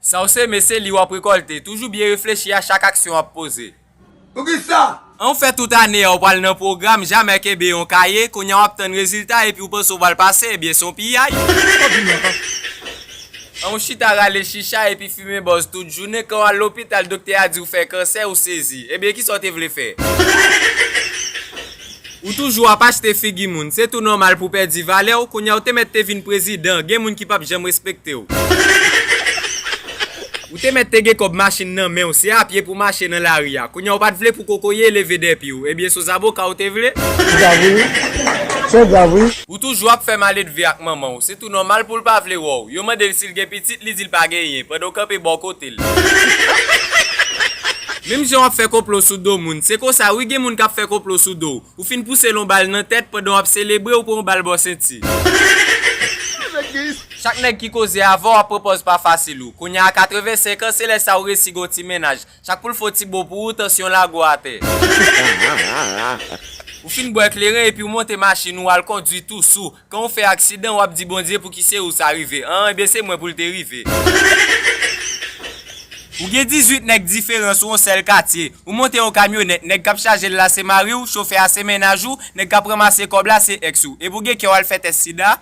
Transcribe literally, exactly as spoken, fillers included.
Sa w seme, se li w ap rekòlte. Toujou byen reflechi a chak aksyon w ap poze. Poukisa? An w fè tout ane a, w pral nan pwogram, jamè kenbe yon kaye, kounye a w ap tann rezilta epi w panse w pral pase, ebyen se yon piyay. An w chita rale chicha epi fimen bòz tout jounen, kan w al lopital, doktè a di w fè kansè, ou sezi. Ebyen, kisa w te vle fè? Ou toujou ap achte figi moun, se tou nòmal pou w pèdi valè w, kounye a w te mèt te vin prezidan, gen moun ki p ap janm respekte w. Ou te mèt te gen kòb machin nan men w, se a pye pou w mache nan lari a, kounye a w pa t vle pou kokoye leve de pye w, ebyen se zaboka w te vle. Se grav wi, se grav wi. Ou toujou ap fè maledve ak manman w, se tou nòmal pou l pa vle wè w, yo mande l si l gen pitit, li di l pa genyen, pandan w kanpe bò kote l. Menm jan w ap fè konplo sou do moun, se konsa wi, gen moun k ap fè konplo sou do w. Ou fin pouse l yon bal nan tèt, pandan w ap selebre, ou pran yon bal bò senti. Chak nèg ki koze avè w ap pran pòz pa fasil ou. Kounye a katrevensenk an, se lè sa ou resi gen yon ti mennaj. Chak pou l fè yon ti bo pou ou, tansyon lage w atè. Ou fin bwè kleren epi w monte machin ou al kondwi tou sou. Kan w fè aksidan, w ap di Bondye pouki se ou sa rive an, ebyen se mwen pou l te rive. Ou gen dizuit nèg diferan sou yon sèl katye. Ou monte yon kamyonèt, nèg k ap chaje l la se mari w, chofè a se mennaj ou, nèg k ap ranmase kòb la se èks ou. Epi w gen kè w al fè tès sida.